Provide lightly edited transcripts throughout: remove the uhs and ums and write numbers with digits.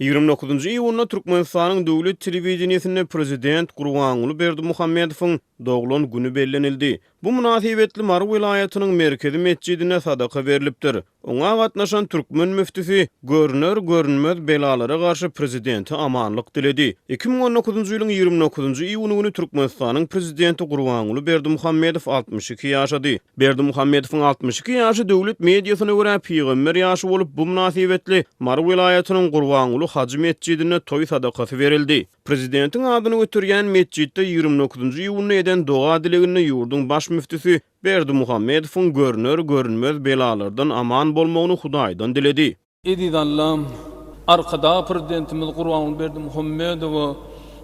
29-njy iýunda Türkmenistanyň döwlet telewideniýesinde prezident Gurbanguly Berdimuhamedowyň doglan güni bellenildi. Bu mynasybetli Mary welaýatynyň merkezi metjidinde sadaka berlipdir. Oňa gatnaşan türkmen müftüsi görner-görünmez belalara garşy prezidente amanlyk diledi. 2019-njy ýylyň 29-njy iýuny güni Türkmenistanyň prezidenti Gurbanguly Berdimuhamedow 62 ýaşady. Berdimuhamedowyň 62 ýaşy döwlet mediasyna görä pygamber ýaşy bolup, bu mynasybetli Mary welaýatynyň Gurbanguly hajy metjidinde toý sadakasy berildi. Prezidentiň adyny göterýän metjitde 29-njy iýunda eden doga-dileginde ýurduň baş müftüsi Berdimuhamedowyň görner-görünmez belalardan aman bolmagyny Hudaýdan diledi. Eziz Allam, Arkadag Prezidentimiz Gurbanguly Berdimuhamedowa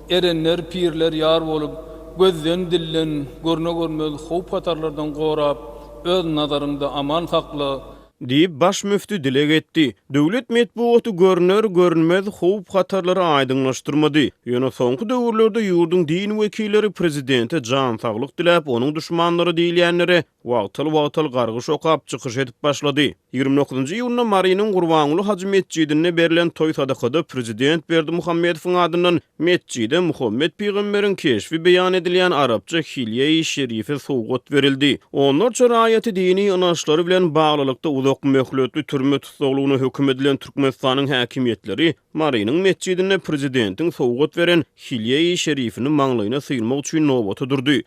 erenler, pirler ýar bolup, gözden-dilden, görne-görmez howp-hatarlardan gorap, öz nazaryňda aman sakla! Diýip, baş müfti dileg etdi. Döwlet metbugaty görner-görünmez howp-hatarlary aýdyňlaşdyrmady. Ýöne soňky döwürlerde ýurduň din wekilleri prezidente jan saglyk diläp, onuň duşmanlary diýilýänlere wagtal-wagtal gargyş okap, çykyş edip başlady. 29-njy iýunda Marynyň Gurbanguly hajy metjidinde berlen toý sadakada prezident Berdimuhamedowyň adyndan Metjide Muhammet pygamberiň keşbi beýan edilýän arapça hilýe-i şerife sowgat berildi. Onlarça raýaty dini ynançlary bilen baglylykda uzak möhletli türme tussaglygyna höküm edilen Türkmenistanyň häkimiýetleri Marynyň metjidinde prezidentiň sowgat beren hilýe-i şerifini maňlaýyna sylmak üçin nobata durdy.